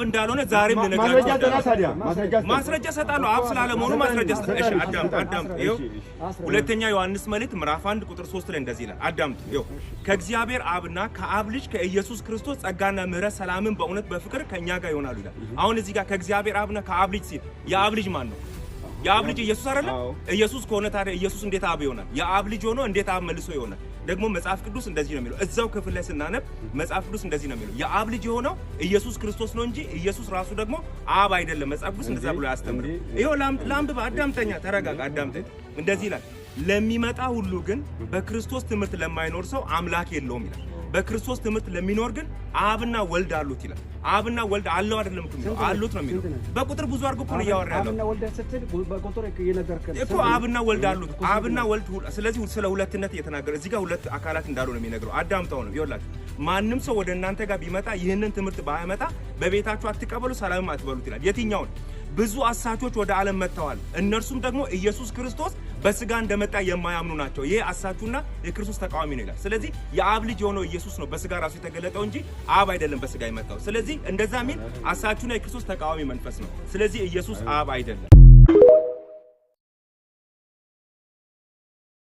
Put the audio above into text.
እንዳልሆነ ዛሬም ልነግራችሁ ማስረጃ ጠና እወዳለሁ። ታዲያ ማስረጃ ስጠን። ማስረጃ እሰጣለሁ። አብ ስላለመሆኑ ማስረጃ እሺ፣ አዳምጥ አዳምጥ። ይኸው ሁለተኛ ዮሐንስ መልእክት ምዕራፍ 1 ቁጥር 3 ላይ እንደዚህ ይላል። አዳምጥ። ይኸው ከእግዚአብሔር አብና ከአብ ልጅ ከኢየሱስ ክርስቶስ ጸጋና ምሕረት ሰላምን በእውነት በፍቅር ከእኛ ጋር ይሆናሉ ይላል። አሁን እዚህ ጋር ከእግዚአብሔር አብና ከአብ ልጅ ሲል የአብ ልጅ ማን ነው? የአብ ልጅ ኢየሱስ አይደለም? አዎ። ኢየሱስ ከሆነ ታዲያ ኢየሱስ እንዴት አብ ይሆናል? የአብ ልጅ ሆኖ እንዴት አብ መልሶ ይሆናል? ደግሞ መጽሐፍ ቅዱስ እንደዚህ ነው የሚለው። እዛው ክፍል ላይ ስናነብ መጽሐፍ ቅዱስ እንደዚህ ነው የሚለው፣ የአብ ልጅ የሆነው ኢየሱስ ክርስቶስ ነው እንጂ ኢየሱስ ራሱ ደግሞ አብ አይደለም። መጽሐፍ ቅዱስ እንደዛ ብሎ አያስተምርም። ይኸው ላንብብ፣ አዳምጠኛ፣ ተረጋጋ፣ አዳምጠኝ። እንደዚህ ይላል፣ ለሚመጣ ሁሉ ግን በክርስቶስ ትምህርት ለማይኖር ሰው አምላክ የለውም ይላል። በክርስቶስ ትምህርት ለሚኖር ግን አብና ወልድ አሉት ይላል። አብና ወልድ አለው አይደለም እኮ የሚለው፣ አሉት ነው የሚለው። በቁጥር ብዙ አድርጎ እኮ ነው እያወራ ያለው። አብና ወልድ ስትል በቁጥር እየነገርከን እኮ አብና ወልድ አሉት። አብና ወልድ ስለዚህ ስለ ሁለትነት እየተናገረ እዚህ ጋር ሁለት አካላት እንዳሉ ነው የሚነግረው። አዳምጠው ነው ይኸውላችሁ። ማንም ሰው ወደ እናንተ ጋር ቢመጣ ይህንን ትምህርት ባያመጣ በቤታችሁ አትቀበሉ፣ ሰላምም አትበሉት ይላል። የትኛውን? ብዙ አሳቾች ወደ ዓለም መጥተዋል። እነርሱም ደግሞ ኢየሱስ ክርስቶስ በስጋ እንደመጣ የማያምኑ ናቸው። ይሄ አሳቹና የክርስቶስ ተቃዋሚ ነው ይላል። ስለዚህ የአብ ልጅ የሆነው ኢየሱስ ነው በስጋ ራሱ የተገለጠው እንጂ አብ አይደለም በስጋ የመጣው። ስለዚህ እንደዛ የሚል አሳቹና የክርስቶስ ተቃዋሚ መንፈስ ነው። ስለዚህ ኢየሱስ አብ አይደለም።